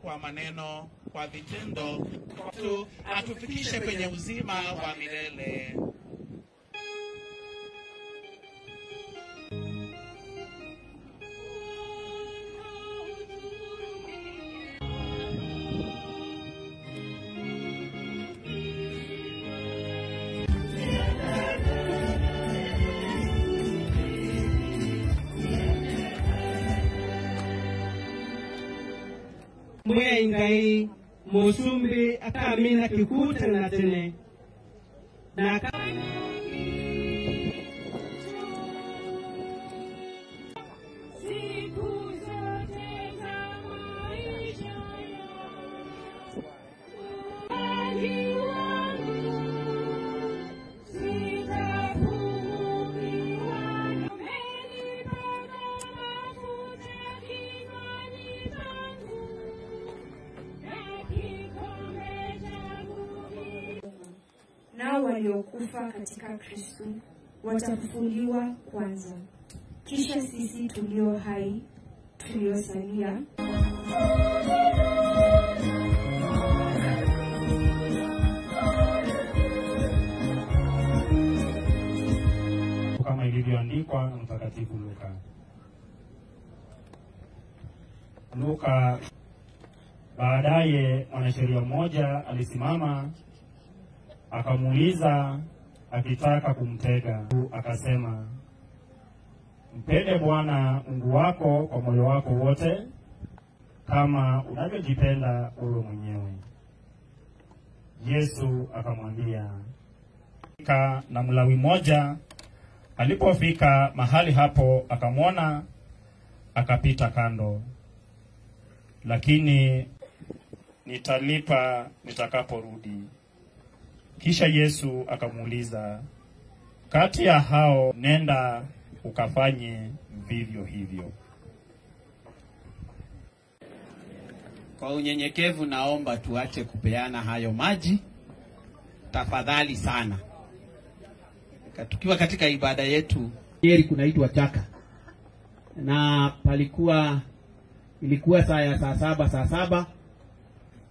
Kwa maneno, kwa vitendo, tu atufikishe kwenye uzima wa milele. Mwai Ngai Musumbi akamina kikuta na tene na nao waliokufa katika Kristo watafufuliwa kwanza, kisha sisi tulio hai tuliosalia kama ilivyoandikwa na Mtakatifu Luka. Luka. Baadaye mwanasheria mmoja alisimama akamuuliza akitaka kumtega, akasema, mpende Bwana Mungu wako kwa moyo wako wote kama unavyojipenda wewe mwenyewe. Yesu akamwambia. Na Mlawi mmoja alipofika mahali hapo akamwona, akapita kando. Lakini nitalipa nitakaporudi. Kisha Yesu akamuuliza, kati ya hao nenda ukafanye vivyo hivyo. Kwa unyenyekevu naomba tuache kupeana hayo maji, tafadhali sana. Tukiwa katika ibada yetu Nyeri kunaitwa Chaka, na palikuwa ilikuwa saa ya saa saba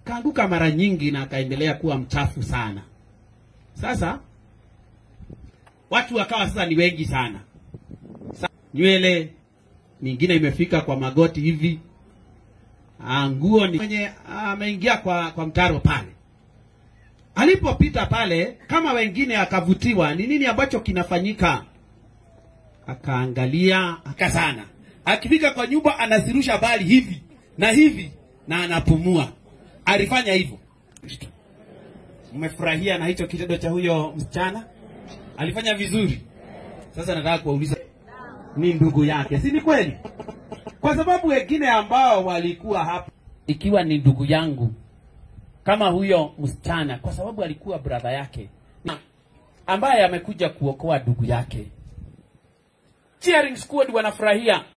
kaanguka mara nyingi na akaendelea kuwa mchafu sana. Sasa watu wakawa sasa ni wengi sana. Nywele nyingine imefika kwa magoti hivi. Nguo ni mwenye ameingia kwa mtaro pale. Alipopita pale kama wengine akavutiwa ni nini ambacho kinafanyika. Akaangalia akasana. Akifika kwa nyumba anazirusha bali hivi na hivi na anapumua. Alifanya hivyo. Mmefurahia na hicho kitendo cha huyo msichana? Alifanya vizuri. Sasa nataka kuwauliza, ni ndugu yake, si ni kweli? Kwa sababu wengine ambao walikuwa hapa, ikiwa ni ndugu yangu kama huyo msichana, kwa sababu alikuwa brother yake ambaye amekuja kuokoa ndugu yake. Cheering squad wanafurahia.